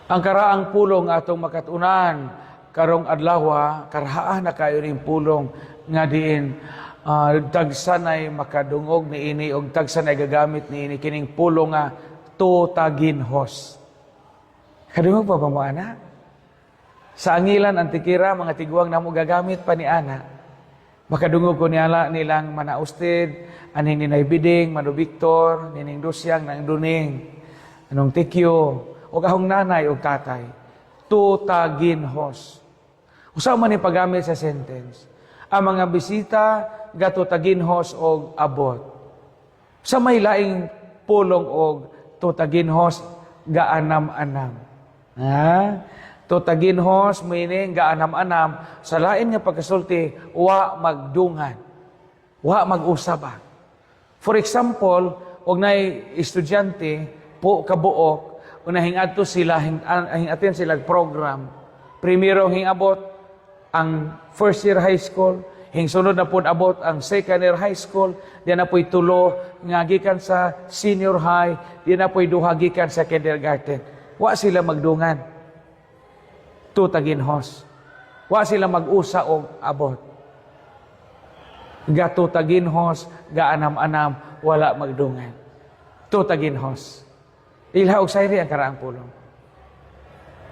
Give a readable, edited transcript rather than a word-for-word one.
Ang karaang pulong atong makatunan karong adlaw, karaan na kayo ning pulong nga diin tagsanay makadungog niini og tagsanay gagamit niini, kining pulong nga "tutaginhos". Kadungog pa ba mo ana? Sa Angilan, Antiquera, mga tiguang namo gagamit pa ni ana. Makadungog ko niala nilang Manausted, aning Ninay Biding, Mano Victor, Nining Dusyang, Nang Duning, anong Tikyo, o kahong nanay o tatay. "Tutaginhos." Usa man ni paggamit sa sentence. Ang mga bisita gatutaginhos og abot. Sa may laing pulong og "tutaginhos", "gaanam-anam". Ha? "Tutaginhos" meaning "gaanam-anam". Sa lain nga pagkasulti, wa magdungan. Wa mag-usaba. For example, og nay estudyante po kabuok, una hingadto sila, hingatin sila program. Primero hingabot ang first year high school, hingsunod na pud abot ang second year high school, di na po'y tulo nga gikan sa senior high, di na po'y duha gikan sa kindergarten. Wa sila magdungan. "Tutaginhos." Wa sila mag-usa og abot. "Gatutaginhos", "gaanam-anam", wala magdungan. "Tutaginhos." Ilha og sayri ang karaang pulong.